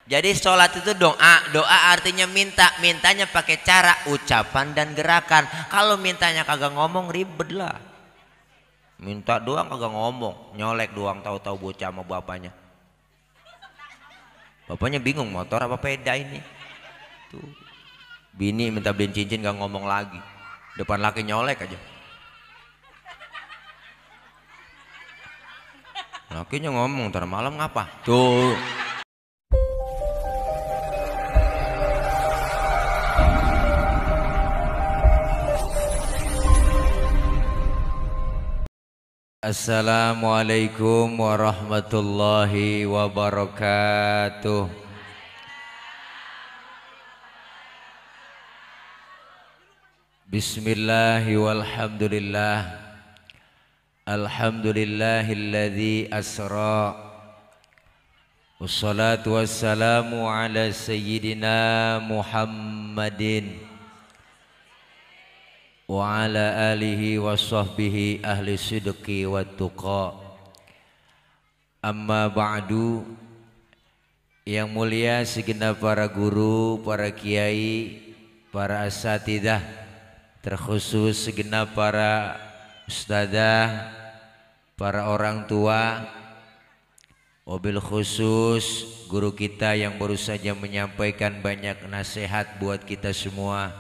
Jadi sholat itu doa, doa artinya minta, mintanya pakai cara ucapan dan gerakan. Kalau mintanya kagak ngomong ribet lah. Minta doang kagak ngomong, nyolek doang, tahu-tahu bocah sama bapaknya. Bapaknya bingung motor apa peda ini. Tuh. Bini minta beliin cincin gak ngomong lagi. Depan laki nyolek aja. Lakinya ngomong, ntar malam ngapa? Tuh. Assalamualaikum warahmatullahi wabarakatuh. Bismillahi walhamdulillah. Alhamdulillahilladzi asra. Wassalatu wassalamu ala sayyidina Muhammadin wa ala alihi wa sahbihi ahli sidqi wa tuqa. Amma ba'du. Yang mulia segenap para guru, para kiai, para asatidah, terkhusus segenap para ustadzah, para orang tua, wabil khusus guru kita yang baru saja menyampaikan banyak nasihat buat kita semua,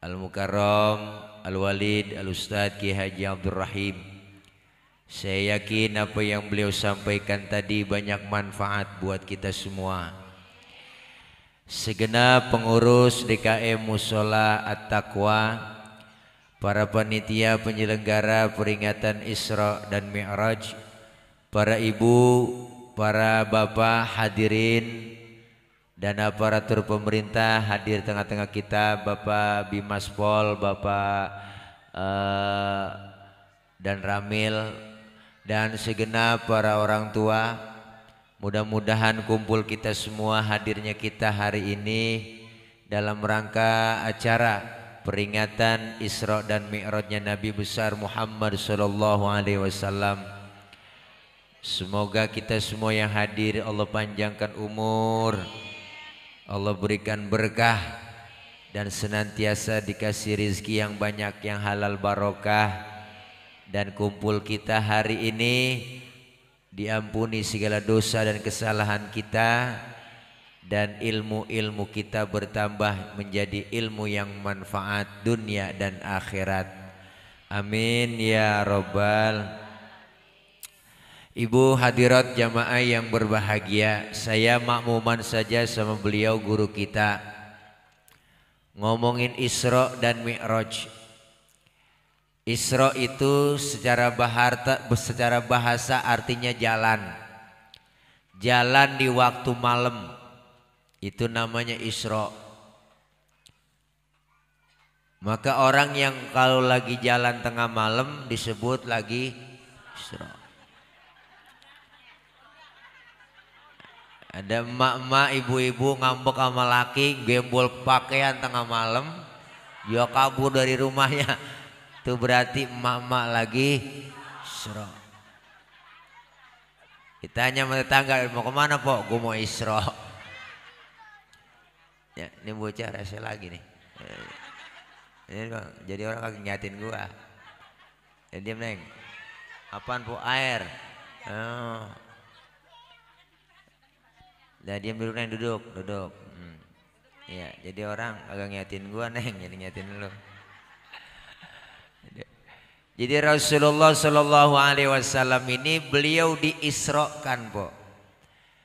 Al-Mukarram, Al-Walid, Al-Ustadz Ki Haji Abdul Rahim. Saya yakin apa yang beliau sampaikan tadi banyak manfaat buat kita semua. Segenap pengurus DKM Mushola At-Taqwa, para panitia penyelenggara peringatan Isra dan Mi'raj, para ibu, para bapak hadirin, dan aparatur pemerintah hadir tengah-tengah kita, Bapak Bimas Pol, Bapak dan Ramil, dan segenap para orang tua. Mudah-mudahan kumpul kita semua, hadirnya kita hari ini dalam rangka acara peringatan Isra dan Mi'rajnya Nabi besar Muhammad sallallahu alaihi wasallam. Semoga kita semua yang hadir Allah panjangkan umur, Allah berikan berkah, dan senantiasa dikasih rizki yang banyak, yang halal barokah, dan kumpul kita hari ini diampuni segala dosa dan kesalahan kita, dan ilmu-ilmu kita bertambah menjadi ilmu yang manfaat dunia dan akhirat. Amin ya robbal. Ibu hadirat jamaah yang berbahagia, saya makmuman saja sama beliau guru kita ngomongin Isra dan Mi'raj. Isra itu secara bahasa artinya jalan. Jalan di waktu malam, itu namanya Isra. Maka orang yang kalau lagi jalan tengah malam disebut lagi Isra. Ada emak-emak, ibu-ibu ngambek sama laki, gembol pakaian tengah malam, dia kabur dari rumahnya. Itu berarti emak-emak lagi Isra. Ditanya sama tetangga, mau kemana Pok? Gue mau Isra. Ya, ini bocah rese lagi nih. Ini bang, jadi orang kagak nyatin gua. Ya diam neng. Apaan Pok? Air. Oh. Dah diam dulu neng, duduk. Iya, jadi orang agak ngiatin gua neng, jadi ngiatin lu. Jadi Rasulullah Shallallahu Alaihi Wasallam ini beliau diisrokan, po.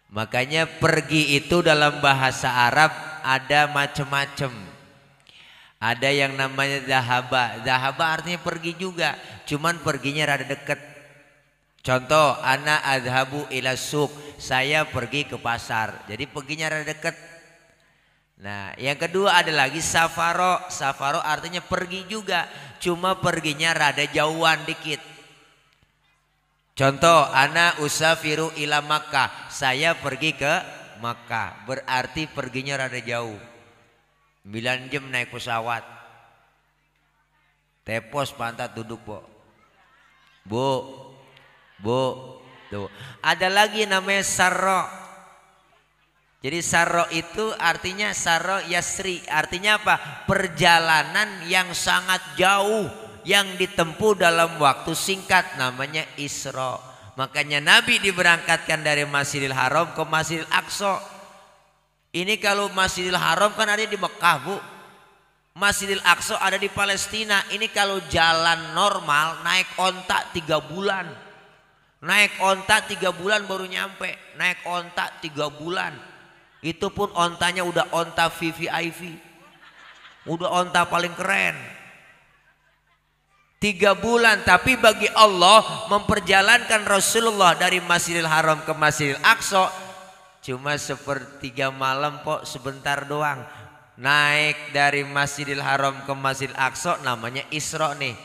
Makanya pergi itu dalam bahasa Arab ada macam-macam. Ada yang namanya zahaba. Zahaba artinya pergi juga, cuman perginya rada deket. Contoh, ana adhabu ila suq, saya pergi ke pasar, jadi perginya rada deket. Nah, yang kedua ada lagi safaro. Safaro artinya pergi juga, cuma perginya rada jauhan dikit. Contoh, ana usafiru ila Makkah, saya pergi ke Makkah, berarti perginya rada jauh. 9 jam naik pesawat. Tepos pantat duduk, Bu, tuh. Ada lagi namanya sarro. Jadi sarro itu artinya sarro yasri, artinya apa? Perjalanan yang sangat jauh yang ditempuh dalam waktu singkat, namanya Isra. Makanya Nabi diberangkatkan dari Masjidil Haram ke Masjidil Aqsa. Ini kalau Masjidil Haram kan ada di Mekah, Bu. Masjidil Aqsa ada di Palestina. Ini kalau jalan normal naik onta 3 bulan. Naik onta 3 bulan baru nyampe. Naik onta 3 bulan. Itu pun ontanya udah onta VVIP. Udah onta paling keren. 3 bulan, tapi bagi Allah memperjalankan Rasulullah dari Masjidil Haram ke Masjidil Aqsa cuma 1/3 malam kok, sebentar doang. Naik dari Masjidil Haram ke Masjidil Aqsa namanya Isra nih.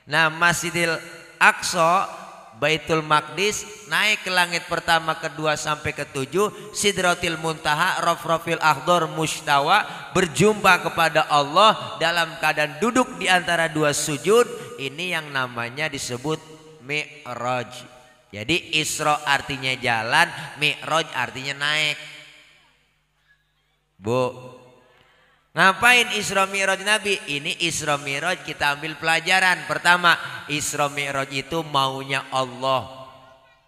Nah, Masjidil Aqsa Baitul Maqdis, naik ke langit pertama, kedua sampai ke-7, Sidratil Muntaha, Rafrafil Akhdar, Mustawa, berjumpa kepada Allah dalam keadaan duduk di antara 2 sujud. Ini yang namanya disebut Mi'raj. Jadi Isra artinya jalan, Mi'raj artinya naik. Bu, ngapain Isra Mi'raj Nabi? Ini Isra Mi'raj kita ambil pelajaran. Pertama, Isra Mi'raj itu maunya Allah.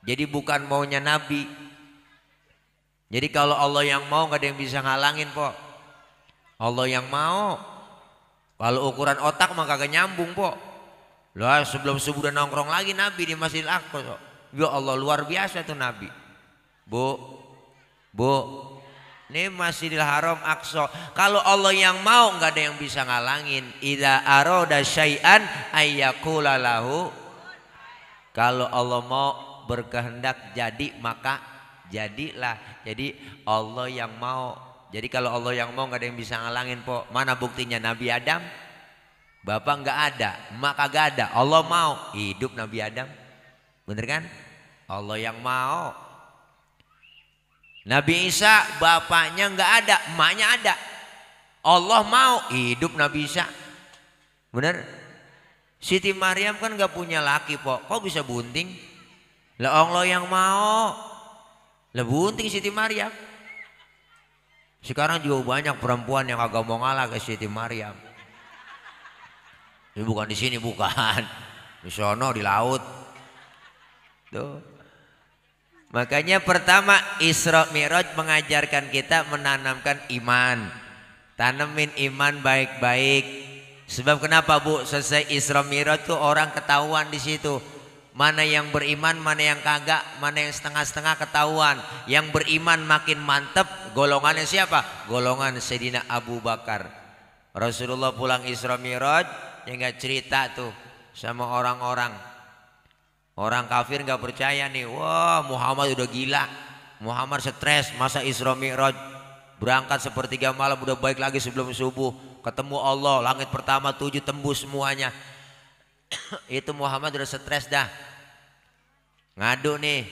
Jadi bukan maunya Nabi. Jadi kalau Allah yang mau gak ada yang bisa ngalangin, po. Allah yang mau. Kalau ukuran otak mah kagak nyambung, po. Lah sebelum subuh udah nongkrong lagi Nabi di Masjidil Aqsa. Ya Allah, luar biasa tuh Nabi. Bu, ini Masjidil Haram Aqsa. Kalau Allah yang mau nggak ada yang bisa ngalangin. Idza arada syai'an ayyaqula lahu. Kalau Allah mau berkehendak jadi maka jadilah. Jadi Allah yang mau. Jadi kalau Allah yang mau nggak ada yang bisa ngalangin, po. Mana buktinya? Nabi Adam, bapak nggak ada, emak kagak ada, Allah mau hidup Nabi Adam. Bener kan? Allah yang mau. Nabi Isa bapaknya nggak ada, emaknya ada. Allah mau hidup Nabi Isa. Bener? Siti Maryam kan nggak punya laki, po. Kok bisa bunting? Lah Allah yang mau. Lah bunting Siti Maryam. Sekarang juga banyak perempuan yang agak mau ngalah ke Siti Maryam. Ini bukan di sini, bukan. Di sono di laut. Tuh. Makanya pertama Isra Mi'raj mengajarkan kita menanamkan iman. Tanemin iman baik-baik. Sebab kenapa, Bu? Selesai Isra Mi'raj tuh orang ketahuan di situ. Mana yang beriman, mana yang kagak, mana yang setengah-setengah ketahuan. Yang beriman makin mantep. Golongannya siapa? Golongan Sayyidina Abu Bakar. Rasulullah pulang Isra Mi'raj, ya nggak cerita tuh sama orang-orang. Orang kafir nggak percaya nih, wah Muhammad udah gila, Muhammad stres masa Isra Mi'raj, berangkat 1/3 malam udah baik lagi sebelum subuh, ketemu Allah, langit pertama 7 tembus semuanya. Itu Muhammad udah stres dah, ngadu nih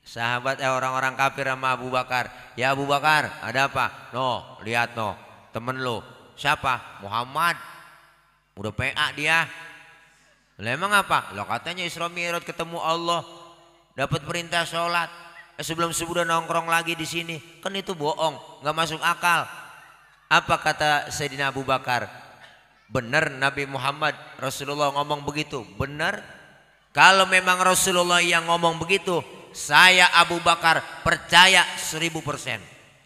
sahabat orang-orang kafir sama Abu Bakar. Ya Abu Bakar, ada apa? No, lihat no, temen lo siapa? Muhammad, udah PA dia. Lah emang apa? Lo katanya Isra Mi'raj ketemu Allah, dapat perintah sholat. Sebelum subuh udah nongkrong lagi di sini. Kan itu bohong, nggak masuk akal. Apa kata Sayyidina Abu Bakar? Benar Nabi Muhammad Rasulullah ngomong begitu? Benar. Kalau memang Rasulullah yang ngomong begitu, saya Abu Bakar percaya 1000%.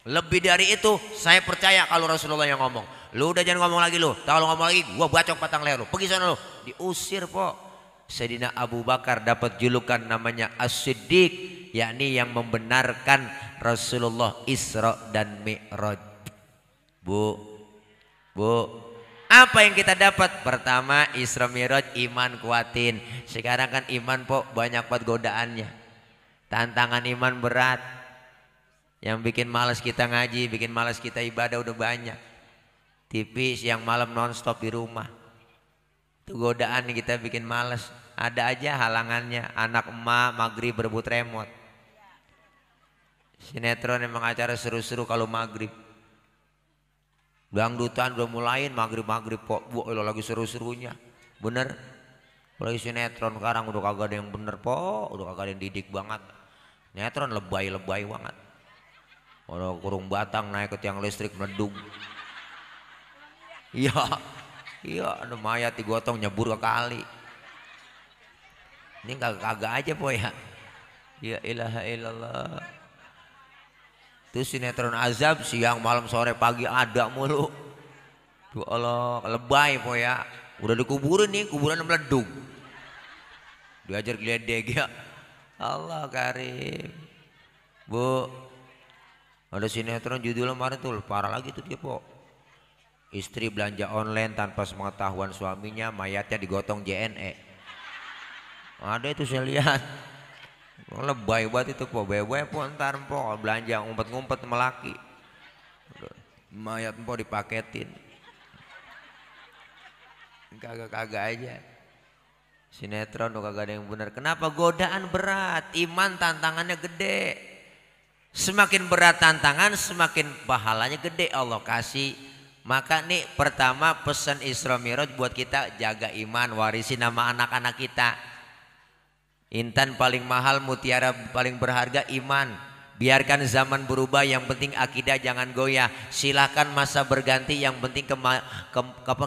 Lebih dari itu saya percaya kalau Rasulullah yang ngomong. Lu udah jangan ngomong lagi lu. Kalau ngomong lagi gua bacok patang leher lu. Pergi sana lu. Diusir, po. Sayyidina Abu Bakar dapat julukan namanya As-Siddiq, yakni yang membenarkan Rasulullah Isra dan Mi'raj. Bu. Apa yang kita dapat? Pertama Isra Mi'raj iman kuatin. Sekarang kan iman, po, banyak banget godaannya. Tantangan iman berat. Yang bikin malas kita ngaji, bikin malas kita ibadah udah banyak. TV siang malam nonstop di rumah. Itu godaan kita bikin males. Ada aja halangannya. Anak emak maghrib berebut remote. Sinetron emang acara seru-seru kalau maghrib. Dangdutan udah mulain maghrib kok. Bu, lagi seru-serunya. Bener. Lagi sinetron sekarang udah kagak ada yang bener, po. Udah kagak ada yang didik banget. Sinetron lebay banget. Kalau kurung batang naik ke tiang listrik meledung. Iya, iya ada mayat digotong nyebur ke kali. Ini kagak aja po ya. Ya ilaha illallah. Itu sinetron azab siang malam sore pagi ada mulu. Tuh Allah lebay po ya. Udah dikuburin nih kuburan meledung. Diajar geledek ya. Allah karim. Bu, ada sinetron judulnya kemarin tuh parah lagi tuh dia po. Istri belanja online tanpa sepengetahuan suaminya, mayatnya digotong JNE. Ada itu saya lihat. Lebay banget itu po, bebe po ntar po belanja ngumpet-ngumpet melaki. Mayat po dipaketin. Kagak-kagak aja. Sinetron tuh kagak ada yang benar. Kenapa? Godaan berat, iman tantangannya gede. Semakin berat tantangan, semakin pahalanya gede Allah kasih. Maka nih pertama pesan Isra Mi'raj buat kita jaga iman, warisi nama anak-anak kita. Intan paling mahal, mutiara paling berharga iman. Biarkan zaman berubah, yang penting akidah jangan goyah. Silahkan masa berganti, yang penting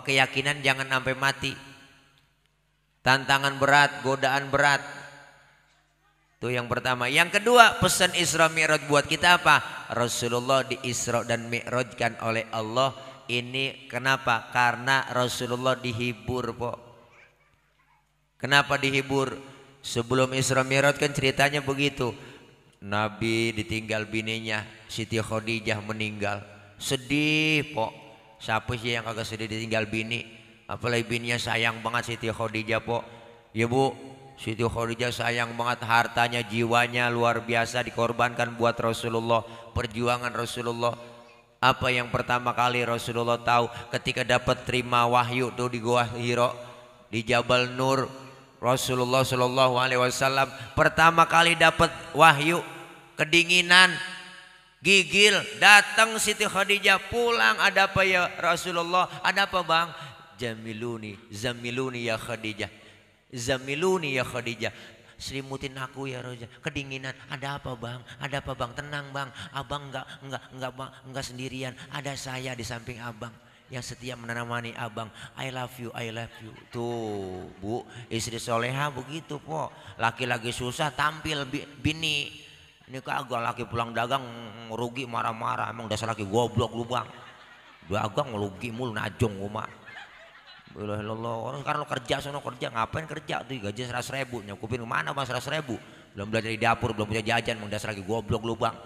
keyakinan jangan sampai mati. Tantangan berat, godaan berat. Itu yang pertama. Yang kedua pesan Isra Mi'raj buat kita apa? Rasulullah di Isra dan Mi'rajkan oleh Allah. Ini kenapa? Karena Rasulullah dihibur po. Kenapa dihibur? Sebelum Isra Mi'raj kan ceritanya begitu. Nabi ditinggal bininya, Siti Khadijah meninggal. Sedih po. Siapa sih yang kagak sedih ditinggal bini? Apalagi bininya sayang banget Siti Khadijah po. Ya bu, Siti Khadijah sayang banget, hartanya jiwanya luar biasa dikorbankan buat Rasulullah. Perjuangan Rasulullah. Apa yang pertama kali Rasulullah tahu ketika dapat terima wahyu tuh di Gua Hira, di Jabal Nur. Rasulullah Shallallahu Alaihi Wasallam pertama kali dapat wahyu, kedinginan, gigil, datang Siti Khadijah pulang. Ada apa ya Rasulullah? Ada apa bang? Jamiluni, zamiluni ya Khadijah, zamiluni ya Khadijah, selimutin aku ya Roja. Kedinginan. Ada apa bang? Ada apa bang? Tenang bang, abang enggak sendirian. Ada saya di samping abang yang setia menemani abang. I love you, I love you. Tuh bu, istri soleha begitu po. Laki-laki susah tampil bini. Ini kagak, laki pulang dagang rugi marah-marah. Emang dasar laki goblok lu bang. Dagang rugi mulu najong rumah. Orang sekarang lo kerja sono kerja, ngapain kerja tuh gaji 100.000 nyukupin kemana bang 100.000? Belum belajar di dapur, belum punya jajan, emang dasar lagi goblok lu bang.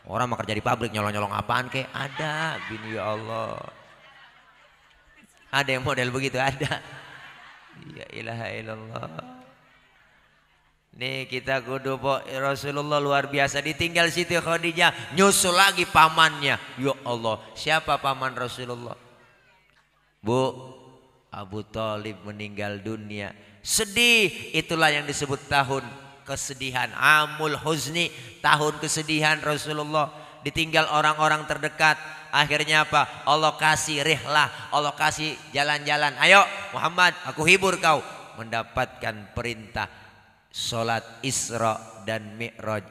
Orang mah kerja di pabrik nyolong-nyolong apaan kek? Ada bini ya Allah. Ada yang model begitu ada. Ya ilaha illallah. Nih kita kudu po Rasulullah luar biasa ditinggal Siti Khadijah, nyusul lagi pamannya. Ya Allah, siapa paman Rasulullah? Bu, Abu Thalib meninggal dunia. Sedih, itulah yang disebut tahun kesedihan. Amul Huzni, tahun kesedihan Rasulullah. Ditinggal orang-orang terdekat. Akhirnya apa? Allah kasih rihlah, Allah kasih jalan-jalan. Ayo Muhammad, aku hibur kau. Mendapatkan perintah sholat Isra dan Mi'raj.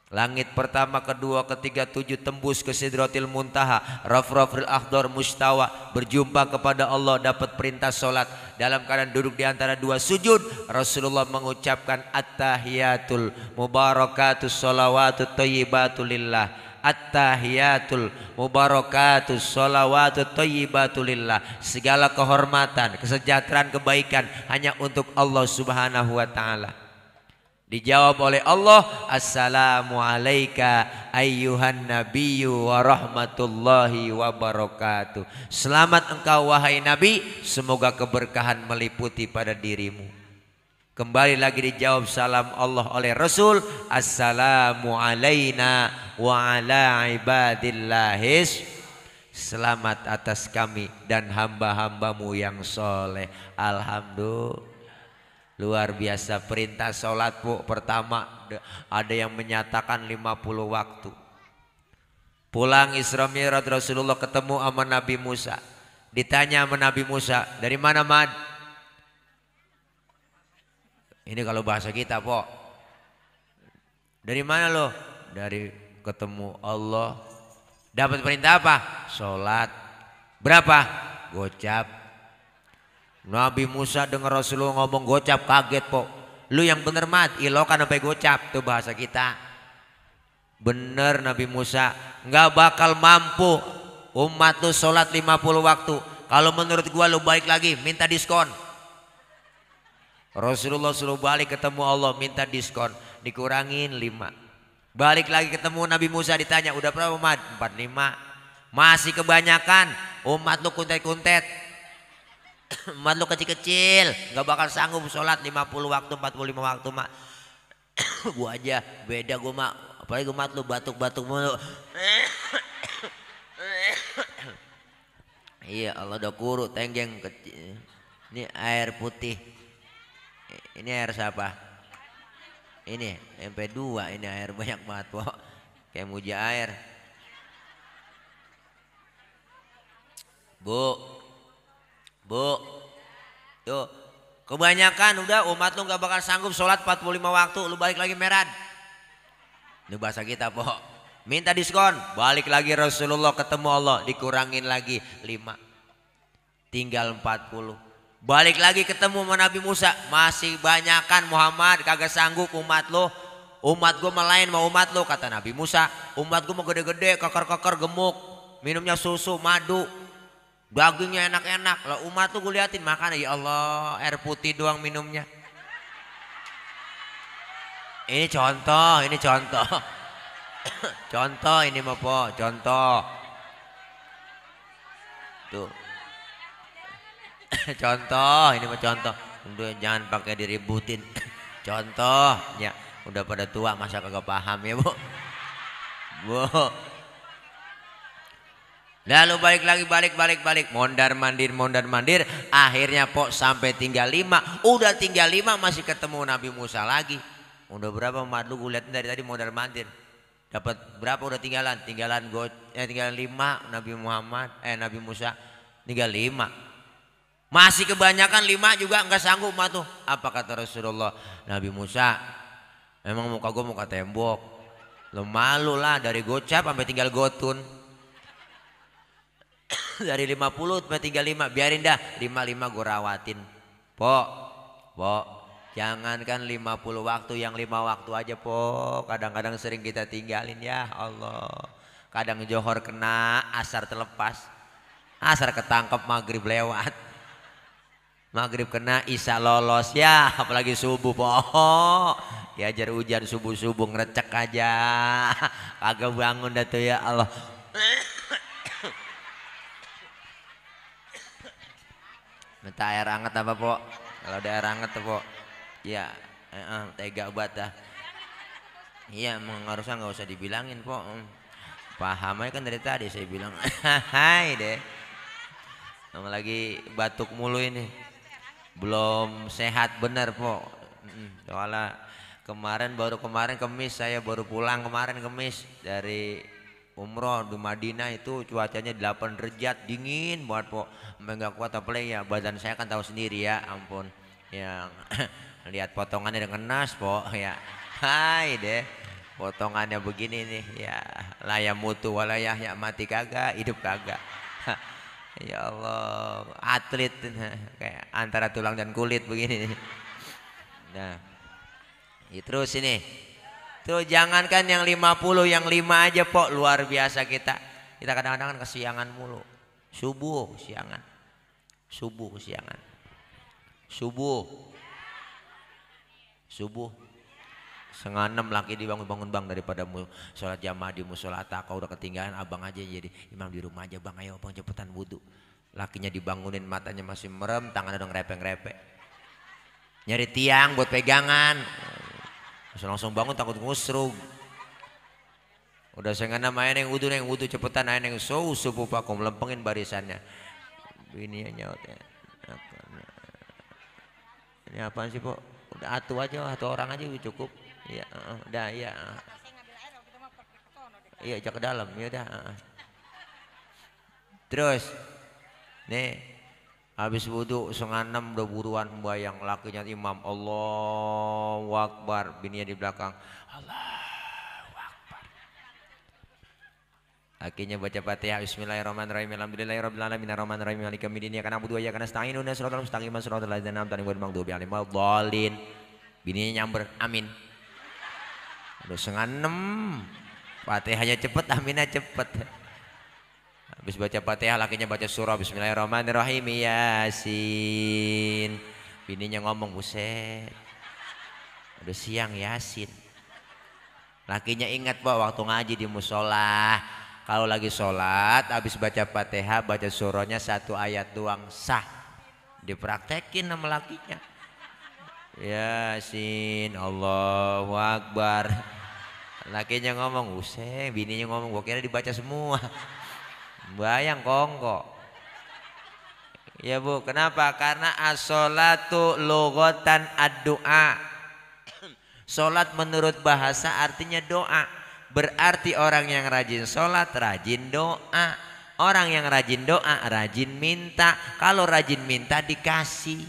Langit pertama, kedua, ketiga, 7 tembus ke Sidratil Muntaha, Rafrafil Akhdar Mustawa, berjumpa kepada Allah, dapat perintah sholat. Dalam keadaan duduk di antara 2 sujud, Rasulullah mengucapkan at-tahiyatul mubarakatus sholawatut thayyibatu lillah. At-tahiyatul mubarakatus sholawatut thayyibatu lillah. Segala kehormatan, kesejahteraan, kebaikan hanya untuk Allah Subhanahu wa taala. Dijawab oleh Allah, assalamu alayka ayyuhan nabiyyu wa rahmatullahi wa barakatuh. Selamat engkau wahai Nabi, semoga keberkahan meliputi pada dirimu. Kembali lagi dijawab salam Allah oleh Rasul, assalamu alayna wa ala ibadillahis. Selamat atas kami dan hamba-hambamu yang soleh. Alhamdulillah. Luar biasa perintah sholat bu. Pertama ada yang menyatakan 50 waktu. Pulang Isra Mi'raj Rasulullah ketemu sama Nabi Musa. Ditanya sama Nabi Musa, dari mana Mad? Ini kalau bahasa kita po. Dari mana lo? Dari ketemu Allah. Dapat perintah apa? Sholat. Berapa? Gocap. Nabi Musa dengar Rasulullah ngomong gocap kaget po. Lu yang bener mat, ilokan sampai gocap. Itu bahasa kita. Bener Nabi Musa. Nggak bakal mampu umat lu sholat 50 waktu. Kalau menurut gua lu balik lagi minta diskon. Rasulullah suruh balik ketemu Allah minta diskon. Dikurangin 5. Balik lagi ketemu Nabi Musa ditanya udah berapa umat? 45. Masih kebanyakan. Umat lu kuntet-kuntet. Umat lu kecil-kecil. Gak bakal sanggup sholat 50 waktu 45 waktu mak. Gua aja beda gua mak. Apalagi umat lu batuk-batuk mulu. Iya Allah udah kuruk tenggeng kecil. Ini air putih. Ini air siapa? Ini MP2 ini air banyak banget po. Kayak muja air. Bu. Tuh. Kebanyakan udah umat lu gak bakal sanggup sholat 45 waktu. Lu balik lagi merad. Ini bahasa kita po. Minta diskon. Balik lagi Rasulullah ketemu Allah. Dikurangin lagi 5. Tinggal 40. Balik lagi ketemu sama Nabi Musa. Masih banyakan Muhammad kagak sanggup umat lo. Umat gue melain sama umat lo. Kata Nabi Musa. Umat gue mau gede-gede keker-keker gemuk. Minumnya susu madu. Dagingnya enak-enak. Lah umat tuh gue liatin makan ya Allah air putih doang minumnya. Ini contoh. Contoh ini mah po. Contoh. Tuh. Contoh ini mah contoh. Udah jangan pakai diributin. Contoh ya udah pada tua masa kagak paham ya bu. Lalu balik mondar mandir akhirnya pok sampai tinggal 5. Udah tinggal 5 masih ketemu Nabi Musa lagi. Udah berapa umat lu gue liatin dari tadi mondar mandir. Dapat berapa udah tinggalan 5 Nabi Musa tinggal 5. Masih kebanyakan 5 juga enggak sanggup mah tuh. Apa kata Rasulullah? Nabi Musa, emang muka gue muka tembok. Lo malu lah dari gocap sampai tinggal gotun. Dari 50 sampai tinggal 5. Biarin dah 55 gue rawatin. Po, jangankan 50 waktu yang 5 waktu aja po. Kadang-kadang sering kita tinggalin ya Allah. Kadang johor kena, asar terlepas. Asar ketangkep maghrib lewat. Maghrib kena isya lolos ya apalagi subuh po. Diajar hujan subuh-subuh ngerecek aja. Kagak bangun dah tuh ya Allah. Minta air hangat apa po? Kalau ada air hangat tuh po. Ya tega banget dah. Iya emang harusnya nggak usah dibilangin po. Paham aja kan dari tadi saya bilang. Hai deh. Nama lagi batuk mulu ini. Belum sehat bener po. Soalnya baru kemarin Kemis saya baru pulang kemarin Kemis dari umroh di Madinah itu cuacanya 8 derajat dingin banget po. Enggak kuat apalagi ya badan saya kan tahu sendiri ya ampun. Yang lihat potongannya dengan nas po ya. Hai deh. Potongannya begini nih ya layam mutu walayah ya mati kagak hidup kagak. Ya Allah atlet kayak antara tulang dan kulit begini. Nah terus ini tuh jangankan yang 50 yang 5 aja po luar biasa kita kadang-kadang kan kesiangan mulu. Subuh kesiangan subuh 5:30 laki dibangun bang daripada sholat jamaah di musola kau udah ketinggalan abang aja jadi imam di rumah aja bang ayo bang cepetan wudhu. Lakinya dibangunin matanya masih merem tangannya udah ngerepek nyari tiang buat pegangan langsung bangun takut ngusrug. Udah saya nggak main yang wudhu cepetan aja yang subuh pak kau melempengin barisannya ini nyaut ya. Ini apaan sih po udah atu orang aja cukup. Iya, udah iya. Iya, ajak ke dalam, ya udah. Terus, nih, habis wudhu 5:30 udah buruan bayang lakinya imam Allahu Akbar, bininya di belakang Allahu Akbar. Lakinya baca Fatihah, bismillahirrahmanirrahim, alhamdulillahirabbil alamin, arrahmanirrahim, maliki yaumiddin, iyyaka na'budu wa iyyaka nasta'in, ihdinas siratal mustaqim, siratal ladzina an'amta 'alaihim ghairil maghdubi 'alaihim waladdallin. Bininya nyamber, amin. Udah 5:30. Fatihahnya cepet, aminnya cepet. Habis baca Fatihah, lakinya baca surah, bismillahirrahmanirrahim, Yasin. Bininya ngomong, buset, udah siang Yasin. Lakinya ingat bahwa waktu ngaji di musola, kalau lagi sholat habis baca Fatihah baca surahnya 1 ayat doang sah. Dipraktekin sama lakinya. Yasin, Allahu Akbar. Lakinya ngomong, useng. Bininya ngomong, gua kira dibaca semua. Bayang kongko. Ya Bu, kenapa? Karena as-sholatu lughatan ad-du'a. Sholat menurut bahasa artinya doa. Berarti orang yang rajin sholat rajin doa. Orang yang rajin doa rajin minta. Kalau rajin minta dikasih.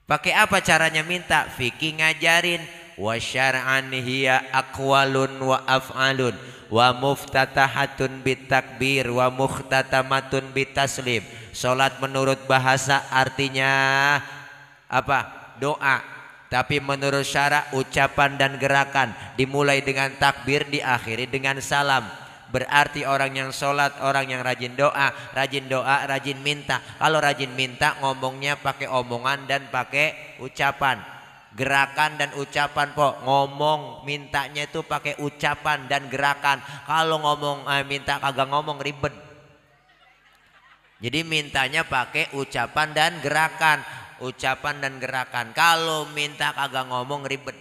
Pakai apa caranya minta? Fikih ngajarin. Wa syar'an hiya aqwalun wa af'alun wa muftatahatun bitakbir wa mukhtatamatun bitaslim. Sholat menurut bahasa artinya apa? Doa. Tapi menurut syara ucapan dan gerakan, dimulai dengan takbir, diakhiri dengan salam. Berarti orang yang sholat, orang yang rajin doa, rajin minta. Kalau rajin minta ngomongnya pakai omongan dan pakai ucapan. Gerakan dan ucapan po. Ngomong mintanya itu pakai ucapan dan gerakan. Kalau ngomong minta kagak ngomong ribet. Jadi mintanya pakai ucapan dan gerakan. Ucapan dan gerakan. Kalau minta kagak ngomong ribet.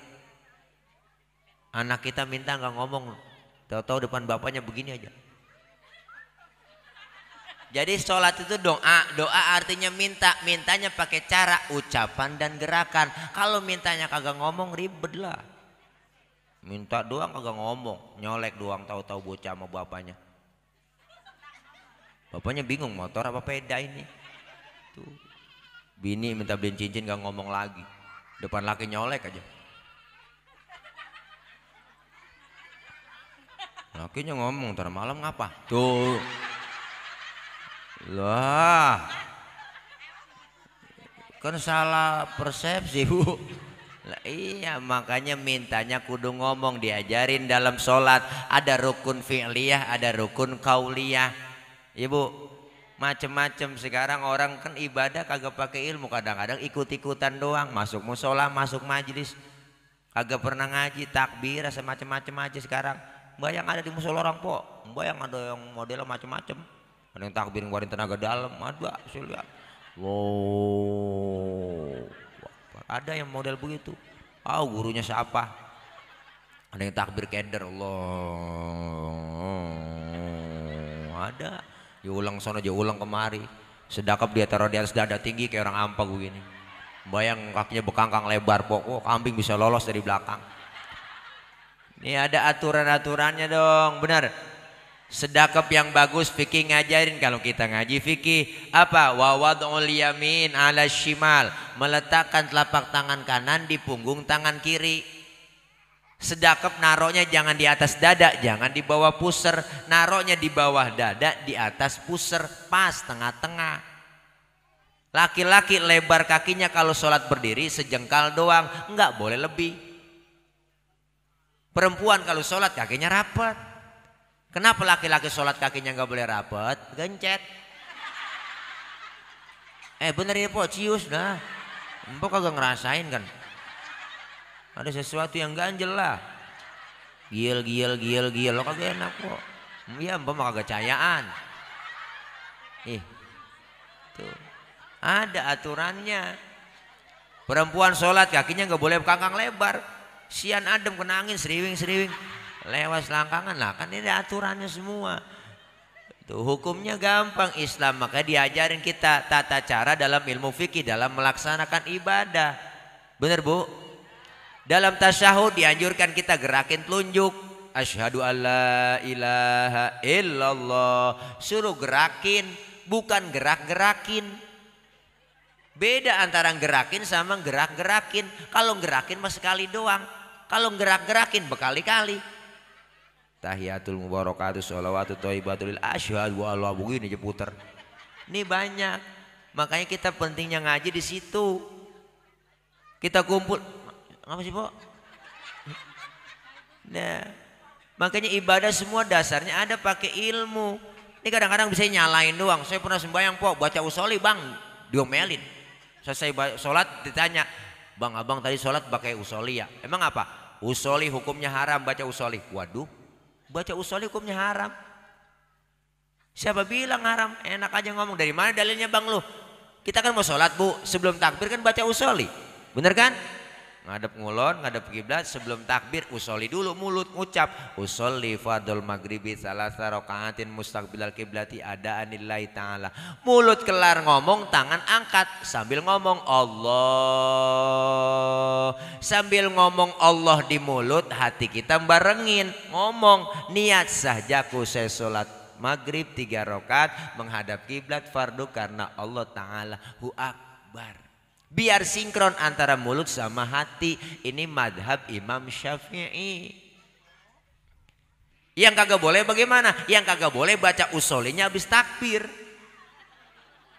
Anak kita minta nggak ngomong, tahu-tahu depan bapaknya begini aja. Jadi sholat itu doa. Doa artinya minta. Mintanya pakai cara ucapan dan gerakan. Kalau mintanya kagak ngomong ribet lah. Minta doang kagak ngomong, nyolek doang, tahu-tahu bocah sama bapaknya. Bapaknya bingung, motor apa peda ini. Tuh. Bini minta beliin cincin gak ngomong lagi. Depan laki nyolek aja. Lakinya ngomong, ntar malam ngapa? Tuh. Lah. Kan salah persepsi Bu. Lah, iya makanya mintanya kudu ngomong. Diajarin dalam sholat. Ada rukun fi'liyah, ada rukun qauliyah. Ibu. Macem-macem sekarang orang kan ibadah kagak pakai ilmu, kadang-kadang ikut-ikutan doang, masuk musola, masuk majlis, kagak pernah ngaji, takbir, semacam-macam aja sekarang. Bayang ada di musola orang po, bayang ada yang modelnya macem-macem, ada yang takbir ngeluarin tenaga dalam, ada saya lihat, wow, ada yang model begitu. Gurunya siapa? Ada yang takbir kender, Allah, ada. Diulang sono aja ulang kemari. Sedekap dia taruh di atas dada tinggi kayak orang ampa begini. Bayang kakinya bekangkang lebar pokok, kambing bisa lolos dari belakang. Ini ada aturan-aturannya dong, benar. Sedekap yang bagus fikih ngajarin. Kalau kita ngaji fikih apa? Wa wad'ul yamin 'ala shimal, meletakkan telapak tangan kanan di punggung tangan kiri. Sedekap naruhnya jangan di atas dada, jangan di bawah pusar. Naruhnya di bawah dada, di atas pusar, pas tengah-tengah. Laki-laki lebar kakinya kalau sholat berdiri sejengkal doang, enggak boleh lebih. Perempuan kalau sholat kakinya rapat. Kenapa laki-laki sholat kakinya enggak boleh rapat? Gencet. Bener ya po, cius dah. Empok kagak ngerasain kan? Ada sesuatu yang ganjel lah. Giel. Lo kagak enak kok. Iya mbak mah kagak cayaan. Tuh. Ada aturannya. Perempuan sholat kakinya nggak boleh kangkang lebar. Sian adem kena angin seriwing. Lewas langkangan lah. Kan ini ada aturannya semua. Tuh, hukumnya gampang Islam. Maka diajarin kita tata cara dalam ilmu fikih dalam melaksanakan ibadah. Bener Bu? Dalam tasyahud dianjurkan kita gerakin telunjuk. Asyhadu alla ilaha illallah. Suruh gerakin, bukan gerak-gerakin. Beda antara gerakin sama gerak-gerakin. Kalau gerakin mah sekali doang. Kalau gerak-gerakin berkali-kali. tahiyatul mubarakatuh sholawatu thayyibatul asyhadu wa la begini aja puter. Ini banyak. Makanya kita pentingnya ngaji di situ. Kita kumpul. Apa sih, Pak? Nah, makanya ibadah semua dasarnya ada pakai ilmu. Ini kadang-kadang bisa nyalain doang. Saya pernah sembahyang, Pak, baca usolli, Bang, diomelin. Selesai sholat ditanya, Bang, abang tadi sholat pakai usolli ya? Emang apa? Usolli hukumnya haram, baca usolli. Waduh, baca usolli hukumnya haram. Siapa bilang haram? Enak aja ngomong. Dari mana dalilnya, Bang, lu? Kita kan mau sholat, Bu, sebelum takbir kan baca usolli. Bener kan? Ngadep ngulon, ngadep kiblat, sebelum takbir usolli dulu, mulut ngucap usolli fardul maghribi salasa rakaatin mustaqbilal kiblati adaanillahi ta'ala. Mulut kelar ngomong, tangan angkat sambil ngomong Allah. Sambil ngomong Allah di mulut, hati kita barengin ngomong niat sahjaku saya sholat maghrib 3 rakaat menghadap kiblat fardu karena Allah Ta'ala hu akbar. Biar sinkron antara mulut sama hati. Ini madhab Imam Syafi'i. Yang kagak boleh bagaimana? Yang kagak boleh baca usollinya habis takbir.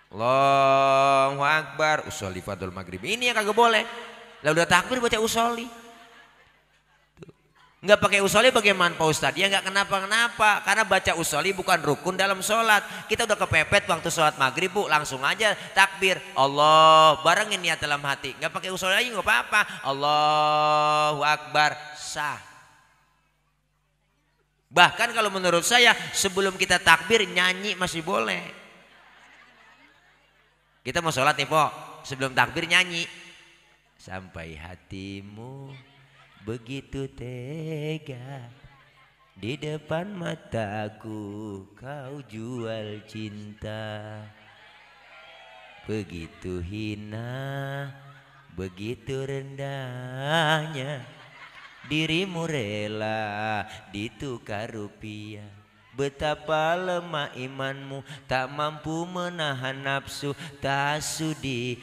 Allahu Akbar, usolli fardul maghrib. Ini yang kagak boleh. Lah udah takbir baca usolli. Enggak pakai usolli bagaimana Pak Ustadz? Ya enggak kenapa-kenapa. Karena baca usolli bukan rukun dalam sholat. Kita udah kepepet waktu sholat maghrib, Bu, langsung aja takbir Allah, barengin niat dalam hati. Enggak pakai usolli lagi enggak apa-apa. Allahu Akbar, sah. Bahkan kalau menurut saya sebelum kita takbir nyanyi masih boleh. Kita mau sholat nih, Pok, sebelum takbir nyanyi. Sampai hatimu begitu tega di depan mataku kau jual cinta. Begitu hina, begitu rendahnya dirimu rela ditukar rupiah. Betapa lemah imanmu, tak mampu menahan nafsu. Tak sudi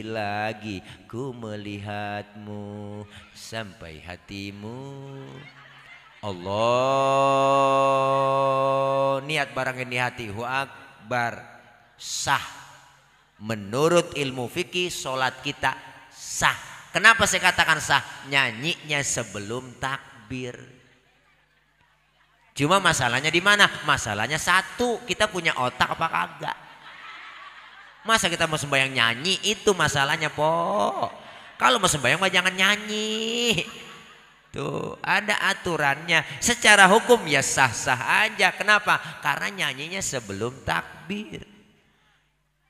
lagi ku melihatmu. Sampai hatimu Allah, niat barangin di hati, hu akbar, sah. Menurut ilmu fikih sholat kita sah. Kenapa saya katakan sah? Nyanyinya sebelum takbir. Cuma masalahnya di mana? Masalahnya satu, kita punya otak apa kagak? Masa kita mau sembahyang nyanyi? Itu masalahnya, Po. Kalau mau sembahyang mah jangan nyanyi. Tuh, ada aturannya. Secara hukum ya sah-sah aja. Kenapa? Karena nyanyinya sebelum takbir.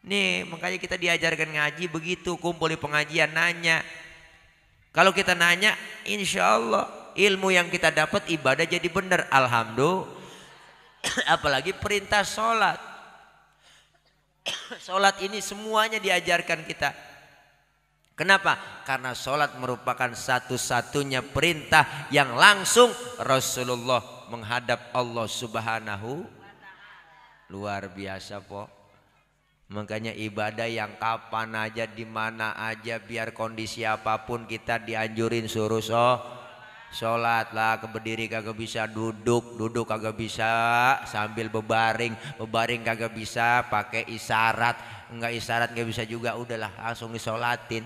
Nih, makanya kita diajarkan ngaji begitu, kumpul di pengajian nanya. Kalau kita nanya, insya Allah ilmu yang kita dapat ibadah jadi benar. Alhamdulillah. Apalagi perintah sholat. Sholat ini semuanya diajarkan kita. Kenapa? Karena sholat merupakan satu-satunya perintah yang langsung Rasulullah menghadap Allah Subhanahu. Luar biasa, Po. Makanya ibadah yang kapan aja, di mana aja, biar kondisi apapun kita dianjurin suruh sholat lah. Berdiri kagak bisa, duduk kagak bisa, sambil bebaring kagak bisa, pakai isyarat, enggak isyarat nggak bisa juga, udahlah langsung disolatin.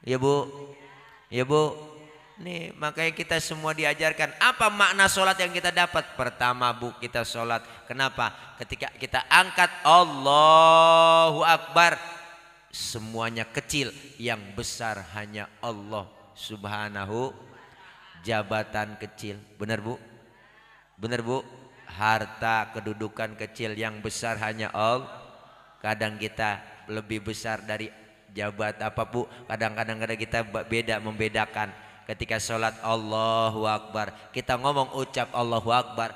Ya Bu, ya Bu. Nih makanya kita semua diajarkan apa makna sholat yang kita dapat. Pertama, Bu, kita sholat. Kenapa? Ketika kita angkat Allahu Akbar, semuanya kecil, yang besar hanya Allah Subhanahu. Jabatan kecil, benar Bu? Benar Bu? Harta, kedudukan kecil, yang besar hanya Allah. Kadang kita lebih besar dari jabat apa Bu? Kadang-kadang kita membedakan. Ketika sholat Allahu Akbar, kita ngomong ucap Allahu Akbar,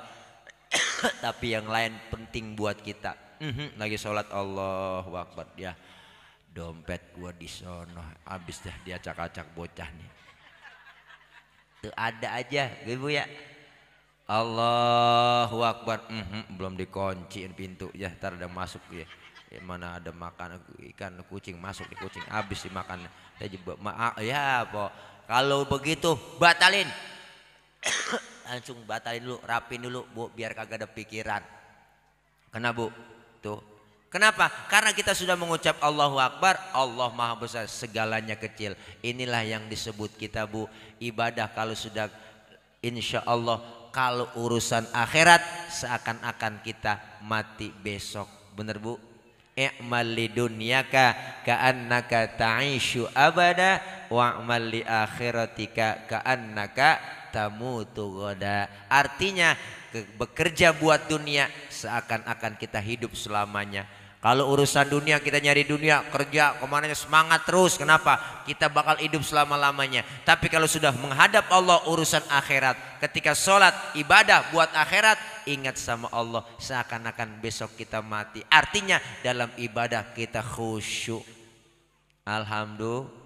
tapi yang lain penting buat kita. Lagi sholat Allahu Akbar, ya dompet gua di sono, habis dah dia acak-acak bocah nih. Tuh ada aja, gitu ya. Allahu Akbar, belum dikunciin pintu, ya ntar ada masuk ya. Mana ada makan ikan kucing masuk di kucing, habis dimakan. Ya Po. Kalau begitu batalin. langsung batalin dulu, rapin dulu Bu, biar kagak ada pikiran. Kenapa Bu? Tuh. Kenapa? Karena kita sudah mengucap Allahu Akbar, Allah Maha Besar, segalanya kecil. Inilah yang disebut kita Bu, ibadah kalau sudah insya Allah, kalau urusan akhirat seakan-akan kita mati besok. Bener Bu? I'mal li dunyaka ka'annaka ta'ishu abada wa'mal li akhiratika ka'annaka tamutu ghadan. Artinya bekerja buat dunia seakan-akan kita hidup selamanya. Kalau urusan dunia kita nyari dunia, kerja kemananya semangat terus. Kenapa? Kita bakal hidup selama-lamanya. Tapi kalau sudah menghadap Allah urusan akhirat, ketika sholat ibadah buat akhirat, ingat sama Allah seakan-akan besok kita mati. Artinya dalam ibadah kita khusyuk. Alhamdulillah.